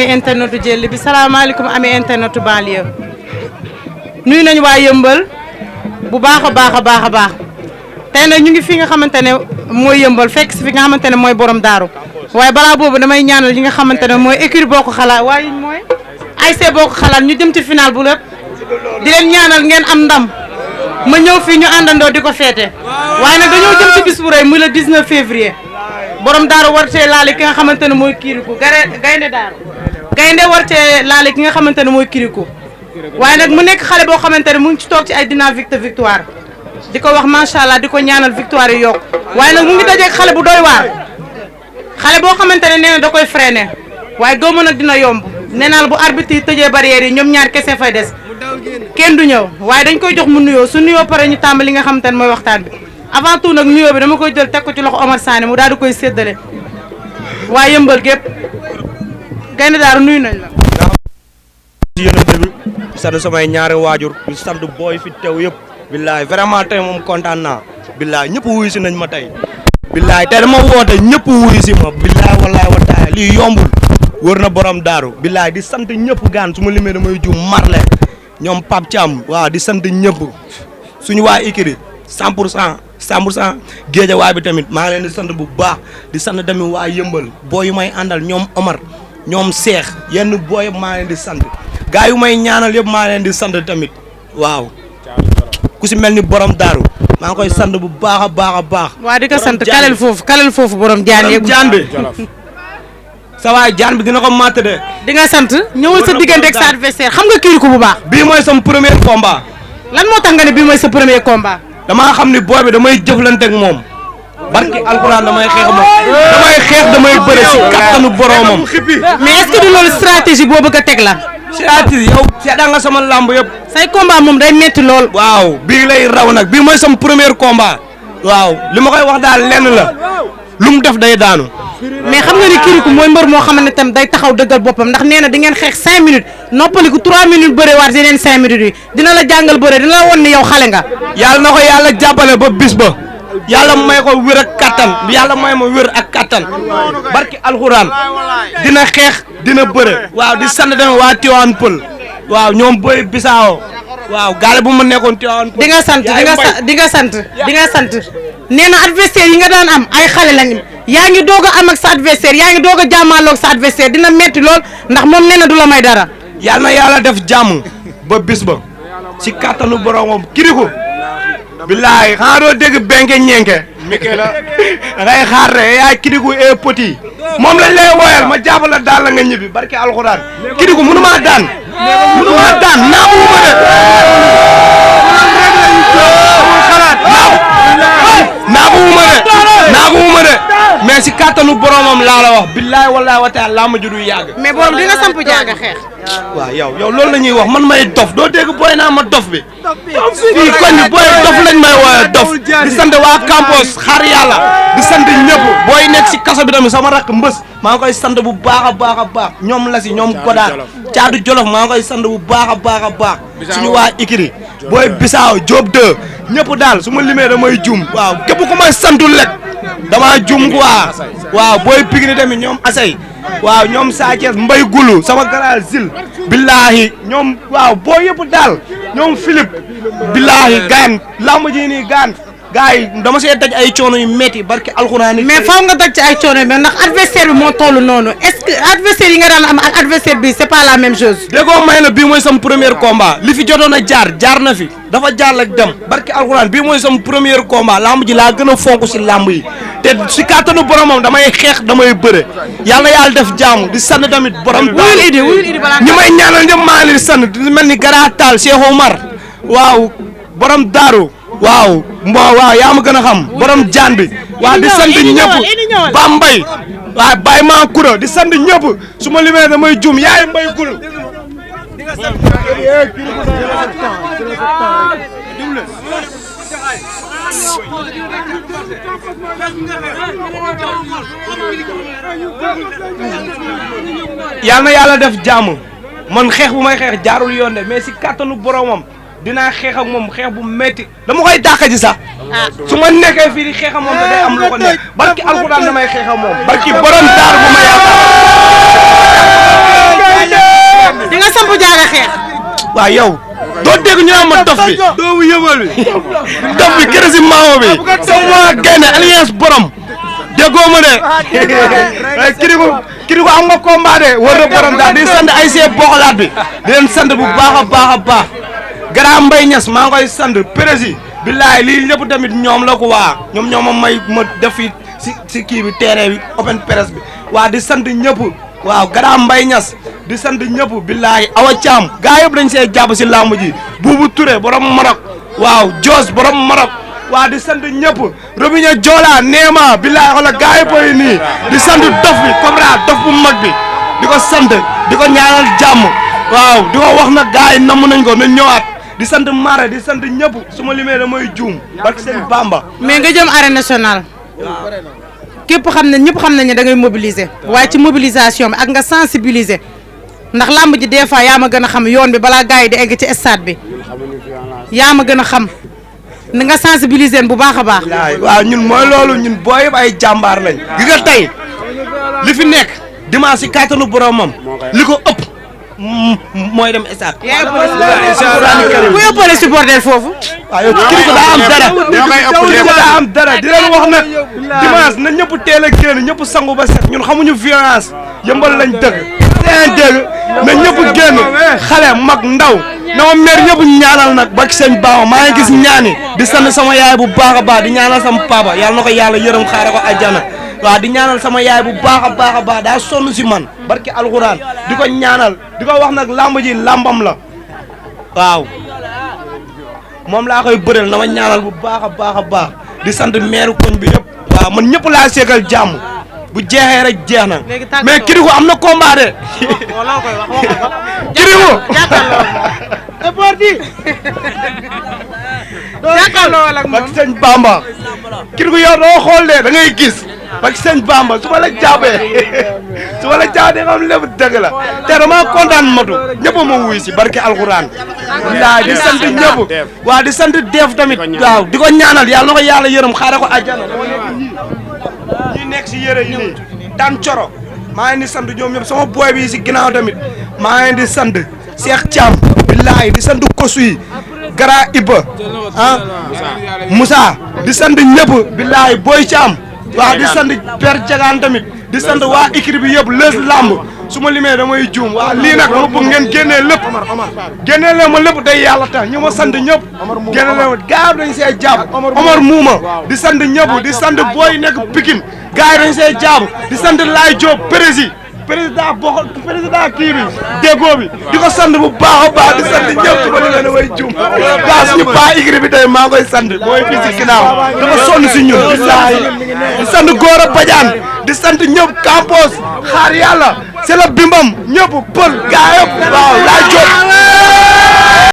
amee internetu jël bi salaamaaleykum amee internetu banlieue nuyu nañu waa yëmbal bu baax a baax a baax a baax tey nag ñu ngi fi nga xamante ne mooy yëmbal fekk si fi nga xamante ne mooy borom daaru waaye balaa boobu damay ñaanal li nga xamante ne mooy écurie boo ko xalaat waaye mooy ASC boo ko xalaat ñu jëm ci final bu lépp di leen ñaanal ngeen am ndam ma ñëw fii ñu àndandoo di ko feete waaye nag dañoo jëm ci bis bu rëy muy le 19 février borom daaru war cee laale ki nga xamante ne mooy kiriku gaynde daaru gaynde war cee laale ki nga xamante ne mooy kiriku waaye nag mu nekk xale boo xamante ne mu ngi ci toog ci ay dina victoire di ko wax macha allah di ko ñaanal victoire yi yokku waaye nag mu ngi dajeeg xale bu doy waar xale boo xamante ne nee na da koy freiné waaye góob nag dina yomb nee naa la bu arbitre yi tëjee barrière yi ñoom ñaar kese fay des kenn du ñëw waaye dañ koy jox mu nuyoo su nuyoo pare ñu tàmbali li nga xamante ne mooy waxtaan bi avant tout nag nuyoo bi dama koy jël teg ko ci loxo Omar Sané mu daal di koy séddale waaye yëmbal gépp gaynde daaru nuyu nañ la. ci yénante bi sant samay ñaari waajur di sant booy fi teew yëpp billaay vraiment tey moom kontaan naa billaay ñëpp wuyu si nañ ma tey billaay tey dama woote ñëpp wuyu si ma billaay wallaay wa taala lii yombul wër na borom daaru billaay di sant ñëpp gaan su ma limee damay jum marle ñoom Pape Thiam waaw di sant ñëpp suñu waa Ikiri 100% géejawaay bi tamit maa ngi leen di sant bu baax di sant tamit waa yëmbal booy yu may àndal ñoom Omar ñoom Seex yenn booy yëpp maa leen di sant gaa yu may ñaanal yëpp maa leen di sant tamit waaw ku si mel ni borom daaru maa ngi koy sant bu baax a baax a baax. waa di ko sant kalel foofu borom jaan yeeg jaan bi sa waay jaan bi dina ko matt de. di nga sant ñëwal sa diggante ak sa adversaire xam nga kiriku bu baax. bii mooy sama premier combat. lan moo tax nga ne bii mooy sa premier combat. damaa xam ni booy bi damay jëflante ak moom barki alxuraan damay xeex moom damay bëre si kattanu boromam. mais est-ce que du loolu stratégie boo bëgg a teg la. stratégie yow seetaan nga sama lamb yëpp. say combat moom day metti lool. waaw bii lay raw nag bii mooy sama premier combat. waaw li ma koy wax daal lenn la lu mu def day daanu. mais xam nga ni kiriku mooy mbër moo xam ne tam day taxaw dëggal boppam ndax nee na di ngeen xeex 5 minutes noppaliku 3 minutes bëre waat yeneen 5 minutes yi dina la jàngal bëre dina la won ni yow xale nga. yàlla na ko yàlla jàppale ba bis ba yàlla may ko wér ak kattan yàlla may ma wér ak kattan barki alxuraan dina xeex dina bëre. waaw di sant tamit waa Tivaouane Peulh waaw ñoom boy bisaawo waaw gaale bu ma nekkoon Tivaouane Peulh. di nga sant nee na adversaire yi nga daan am ay xale lañ yaa ngi doog a am ak sa adversaire yaa ngi doog a jàmmaaloog sa adversaire dina metti lool ndax moom nee na du la may dara. yàlla na yàlla def jàmm ba bis ba ci kattanu boromam kiriku billaay xanaa doo dégg benke ñenke mike la ngay xaar rek yaay kiriku e petit moom lañ lay woyal ma jàppala daal la nga ñibbi barke alxuraan kiriku mënu maa daan naamu ma de naaguwuma de mais si kattanu boromam laa la wax billaay wallaay wa taala laa ma judu yàgg. mais borom dina samp jaaga xeex. waaw yow loolu la ñuy wax man may dof doo dégg booy naa ma dof bi. fii koñ bi booy dof lañ may wooyee dof di sant waa Campos xaar yàlla di sant ñëpp booy nekk si kaso bi tamit sama rakk mbës maa ngi koy sant bu baax a baax ñoom la si ñoom Godaar caadu Jolof maa ngi koy sant bu baax a baax suñu waa Ikiri booy Bisaaw Diop 2 ñëpp daal su ma limee damay juum waaw képp ku may santul rek damaa juum quoi waaw booy Pikine tamit ñoom Asay waaw ñoom Sa Thiès Mbay Gulu sama grand zil billahi ñoom waaw boo yëpp daal ñoom Philippe billahi gaan lamb ji nii gaan gars yi dama see daj ay coono yu metti barke alxuraan mais faaw nga daj ci ay coono mais ndax adversaire bi moo toll noonu est-ce que adversaire yi nga daan am ak adversaire bi c'est pas la même chose. déggoo may na bii mooy sama premier combat li fi jotoon a jaar na fi dafa jaar ak dem barke alxuraan bii mooy sama premier combat lamb ji laa gën a fonk si lamb yi te si kàttanu boromam damay xeex damay bëre yàlla yàlla def jaamu di sant tamit borom. wuyul idi balaa ñi may ñaanal ñëpp maa ngi leen di sant di mel ni Gara Tall Cheikh Omar waaw borom Daaru waaw waaw yaa ma gën a xam borom jaan bi waaw di sant ñëpp Bambay waaw Baye maa kura di sant ñëpp su ma limee damay jum yaay mbay gul yal na yàlla def jàmm man xeex bu may xeex jaarul yoon de mais si kàttanu boromam dinaa xeex ak moom xeex bu metti dama koy dàq ji sax su ma nekkee fii di xeex ak moom da day am lu ko nekk barki alxuraan damay xeex ak moom barki borom daar bu ma yaakaar bëre xeex. waaw yow doo dégg ñu naan ma dof bi doomu yëbal bi dof bi kër si maawo bi sama Gaïndé alliance borom déggoo ma de kii ko am nga combat de war na borom daal di sant ay see boxalaat bi di leen sant bu baax a baax a baax Gara Mbaye Niass maa ngi koy sant prési billaay lii lépp tamit ñoom la ko waa ñoom ñoo ma may ma def fi si kii bi terrain bi open presse bi waa di sant ñëpp waaw Gara Mbaye Niass di sant ñëpp billaay Awa Thiam gaa yëpp dañ see jàpp si làmb ji Buubu Touré borom Maroc waaw Jos borom Maroc waa di sant ñëpp Robinet Jola Neema billaay xoolal gaa yëpp yi nii di sant dof bi Cobra dof bu mag bi di ko sant di ko ñaanal jàmm waaw di ko wax na gaa yi namm nañ ko na ñëwaat di sant Mara di sant ñëpp su ma limee damay juum barke seen Bamba. mais nga jëm arène nationale. képp xam ne ñëpp xam nañ ne da ngay mobiliser waaye ci mobilisation bi ak nga sensibiliser ndax làmb ji des fois yaa ma gën a xam yoon bi balaa gars yi di egg ci stade bi yaa ma gën a xam ni nga sensibiliser bu baax a baax. waaw ñun mooy loolu ñun booy yëpp ay jàmbaar lañ. gi nga tey li fi nekk dimanche si kàttanu boromam li ko ëpp mooy dem stade. ku ëppale supporter foofu. waaw yow kii ko daa am dara daa am dara di leen wax nag dimanche na ñëpp teel a génn ñëpp sangu ba set ñun xamuñu violence yëmbal lañ dëgg seen dégg na ñëpp génn xale mag ndaw na ma mer ñëpp ñaanal nag ba ci seen baax maa ngi gis ñaani di sant sama yaay bu baax a baax di ñaanal sama papa yàlla na ko yàlla yërëm xaare ko àjjana waaw di ñaanal sama yaay bu baax a baax daa sonn si man barki alxuraan di ko ñaanal di ko wax nag lamb ji lambam la waaw moom laa koy bëreel na ma ñaanal bu baax a baax di sant maire koñ bi yëpp waaw man ñëpp laa seegal jàmm bu jeexee rek jeex na mais Kirikou am na combat de. Kirikou. jàkkaarloo ak moom ak sëñ Bamba Kirikou yow doo xool de da ngay gis ak sëñ Bamba su ma la jàppee di nga xam lépp dëgg la te dama kontaan matu ñëpp ma wuy si barke alxuraan waaw di sant ñëpp waaw di sant def tamit waaw di ko ñaanal yàlla na ko yàlla yërëm xaare ko àjjana ñi nekk si yére yi nii daan coro maa ngi di sant ñoom ñëpp sama boy bi si ginnaaw tamit maa ngi di sant Cheikh Thiam billaay di sant kosu yi Gara Iba Moussa di sant ñëpp billaay Boy Thiam waaw di sant Père Diagane tamit di sant waa équipe bi yëpp lës lamb su ma limee damay juum waaw lii nag dama bëgg ngeen génnee lépp génnee leen ma lépp day yàlla tax ñu ma sant ñëpp génne leen ma gars dañ see jàpp Omar Muuma di sant ñëpp di sant booy nekk Pikine gars yi dañ see jàpp di sant Laay Diop président kii bi déggoo bi di ko sant bu baax a baax di sant ñëpp su ma limee damay juum waaw suñu baa équipe bi tey maa ngi koy sant mooy fii si ginnaaw dafa sonn si ñun billaay di sant Gora Badiane di sant ñëpp Campos xaar yàlla c'est la bimbam ñëpp pël gaa yëpp waaw Laay Diop